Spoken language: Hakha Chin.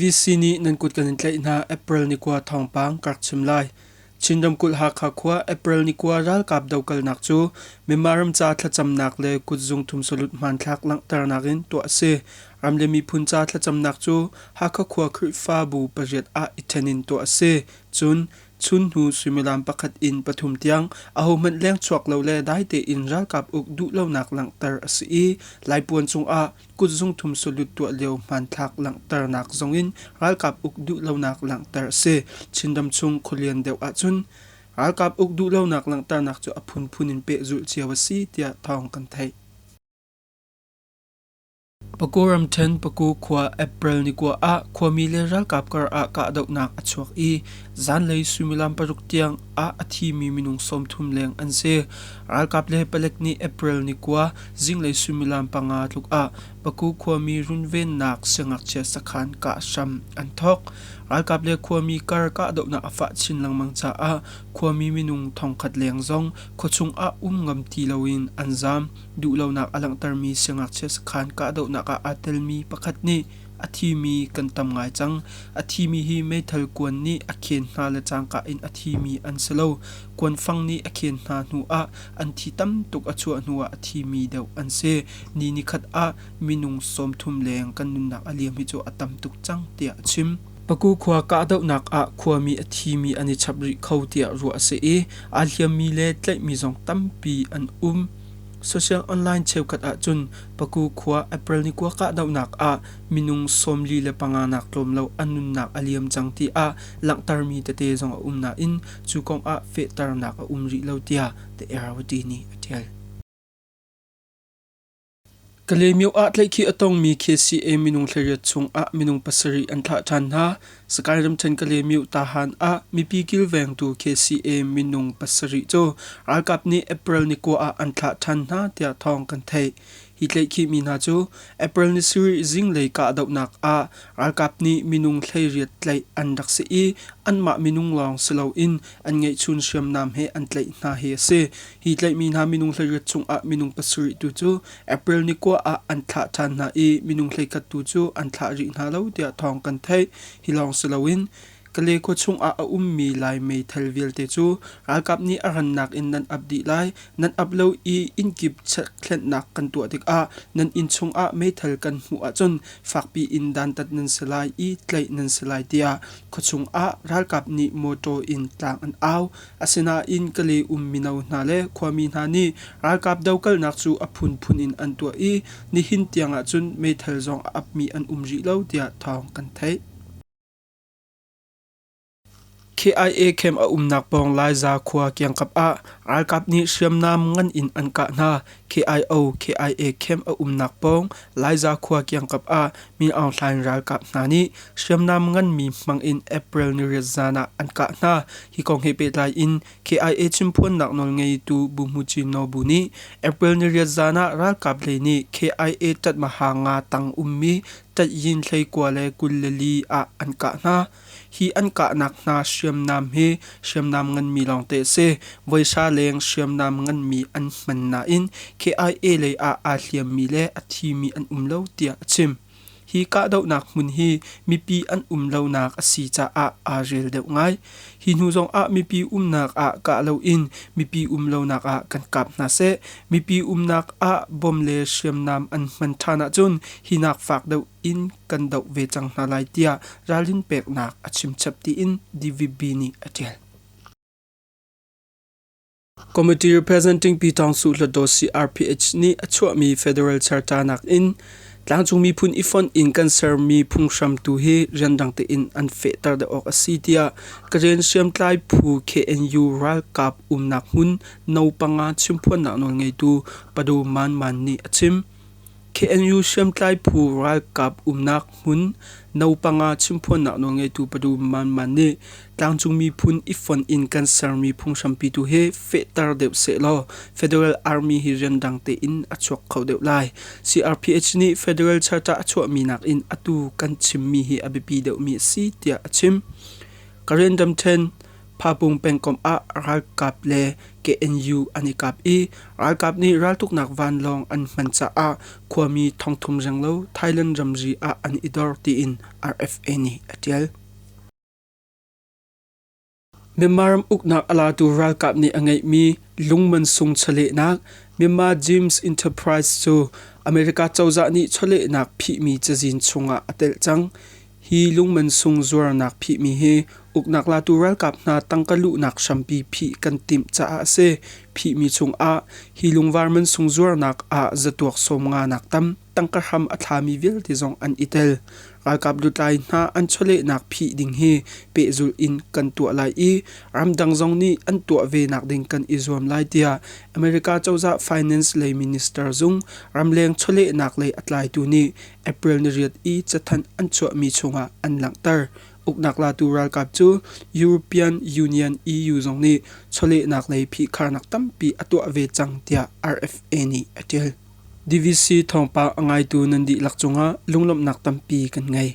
CBC nih nan kut kan in tlaih hna. April ni kua thawngpang ka rak chim lai. Chin ramkulh Hakha khua April ni kua ralkap dokalnak cu Myanmar ram ca thlacamnak le kutzung thumsalut hmanthlak langhternak in tuah a si. Ram le miphun ca thlacamnak cu Hakha khua Khrihfabu pariat ah i ṭhen in tuah a si. Cun Chun hnu suimilam pakhat in pathum tiang ahohmanh lengchuak lo le dai tein ralkap uk duhlonak langhter a si i Laipuan cungah kutzung thum salut tuah lio hmanthlak langhternak zongin ralkap uk duhlonak langhter a si. Chinram chung khualian deuh ahcun ralkap uk duhlonak langhternak cu a phunphun in pehzulh cio a si tiah thawng kan theih. Paku ramṭhen Paku khua April ni kua ah khuami le ralkap kar ah kahdohnak a chuak i zanlei suimilam paruk tiang ah a thimi minung 30 leng an si. Ralkap le palek nih April ni kua zinglei suimilam panga tluk ah Paku khuami runvennak siangngakchia sakhan kah hram an thawk. Ralkap le khuami kar kahdohnak a fah chin lengmang caah khuami minung thongkhat leng zong khuachung ah um ngam ti loin an zaam. Duhlonak a langhtermi siangngakchia sakhan kahdohnak ah aa telmi pakhat nih a thimi kan tam ngai cang. A thimi hi meithal kuan nih a khen hna le cangka in a thimi an si lo. Kuanfang nih a khen hna hnu ah an thi tam tuk a chuah hnu ah a thimi deuh an si. Ni nikhat ah minung 30 leng kan nunnak a liam hi cu a tam tuk cang tiah a chim. Paku khua kahdohnak ah khuami a thimi an i chap rih kho tiah ruah a si i aa hliammi le tlaihmi zong tampi an um. Social online cheukhat ahcun Paku khua April ni kua kahdohnak ah minung 45 nak tlawm lo an nunnak a liam cang tiah langhtermi tete zong a um nain cu kong ah fehternak a um rih lo tiah The Irrawaddy nih a ṭial. Kalaymyo ah tlaihkhih a tongmi KCA minung 18 chung ah minung pasarih an thlah ṭhan hna. Sakae ramṭhen Kalaymyo Tahan ah mipi kilvengtu KCA minung pasarih cu ralkap nih April ni kua ah an thlah ṭhan hna tiah thawng kan theih. Hi tlaihkhihmi hna cu April ni sarih zinglei kahdohnak ah ralkap nih minung 18 tlaih an rak si i anmah minung lawng si loin an ngeihchun hriamnam he an tlaih hna hi a si. Hi tlaihmi hna minung 18 chungah minung pasarih tu cu April ni kua ah an thlah ṭhan hna i minung 11 tu cu an thlah rih hna lo tiah thawng kan theih. Hi lawng si loin Kale khua chungah a ummi Lai meithal vialte cu ralkap nih a rannak in nan ap dih lai. Nan ap lo i innkip chekhlenhnak kan tuah tikah nan inn chungah meithal kan hmuh ahcun fakpi in dantat nan si lai i tlaih nan si lai tiah khuachung ah ralkap nih mawṭaw in tlang an au. Asinain Kale um mino hna le khuami hna nih ralkap dokalnak cu a phunphun in an tuah i nihin tiang ahcun meithal zong a apmi an um rih lo tiah thawng kan theih. KIA camp a umnak pawng Laiza khua kiangkap ah ralkap nih hriamnam ngan in an kah hna. KIO KIA camp a umnak pawng Laiza khua kiangkap ah Min Aung Hlaing ralkap hna nih hriamnam nganmi hmang in April niriat zan ah an kah hna. Hi kong he pehtlai in KIA chimphuannak nawlngeitu Buhmuci Nobu nih April niriat zan ah ralkap lei nih KIA ṭatmaha nga tang ummi Ṭatyin hleikua le 24 ah an kah hna. Hi an kahnak hna hriamnam hi hriamnam nganmi lawngte a si. Voihra leng hriamnam nganmi an hman nain KIA lei ah aa hliammi le a thimi an um lo tiah a chim. Hi kahdohnak hmun hi mipi an um lonak a si caah aa rel deuh ngai. Hi hnu zongah mipi umnak ah kah loin mipi um lonak ah kan kap hna seh. Mipi umnak ah bom le hriamnam an hman ṭhan ahcun hi nak fak deuh in kan doh ve cang hna lai tiah ralrin peknak a chimchap tiin DVB nih a ṭial. Committee Representing Pyitaungsu Hluttaw CRPH nih a chuahmi Federal Charter nakin tlangcung miphun i fonh in kan sermi phunghram tu hi rianrang tein an fehter deuh awk a si tiah Karen hriamtlai phu KNU ralkap umnak hmun No. Panga chimphuannak nawlngeitu Pado Man Man nih a chim. KNU hriamtlai phu ralkap umnak hmun No. Panga chimphuannak nawlngeitu Padu Man Man nih tlangcung miphun i fonh in kan sermi phunghrampi tu hi fehter deuh sehlaw Federal Army hi rianrang tein a chuak kho deuh lai. CRPH nih Federal Charter a chuahmi nakin atu kan chimmi hi a biapi deuhmi a si tiah a chim. Karen ramṭhen. Phapung pengkomh ah ralkap le KNU an i kap i ralkap nih raltuknak vanlawng an hman caah khuami thongthum renglo Thailand ramri ah an i dor tiin RFA nih a ṭial. Myanmar ram uknak a latu ralkap nih a ngeihmi lungman sung chawlehnak Myanmar Gems Enterprise cu America cozah nih chawlehnak phihmi cazin chungah a telh cang. Hi lungman sung zuarnak phihmi hi uknak latu ralkap hna tangka luhnak hrampi phih kan timh caah a si. Phihmi chungah hi lungvar mansung zuarnak ah zatuak 50 nak tam tangka hram a thlami vialte zong an i tel. Ralkap lutlai hna an chawlehnak phih ding hi pehzulh in kan tuah lai i ramdang zong nih an tuah ve nak ding kan i zuam lai tiah America cozah Finance lei minister zung ramleng chawlehnak lei a tlaitu nih April niriat i cathanh an chuahmi chungah an langhter. Uknak latu ralkap cu European Union EU zong nih chawlehnak lei phihkharnak tampi a tuah ve cang tiah RFA nih a ṭial. DVC thawngpang a ngaitu nan dihlak cungah lunglawmhnak tampi kan ngei.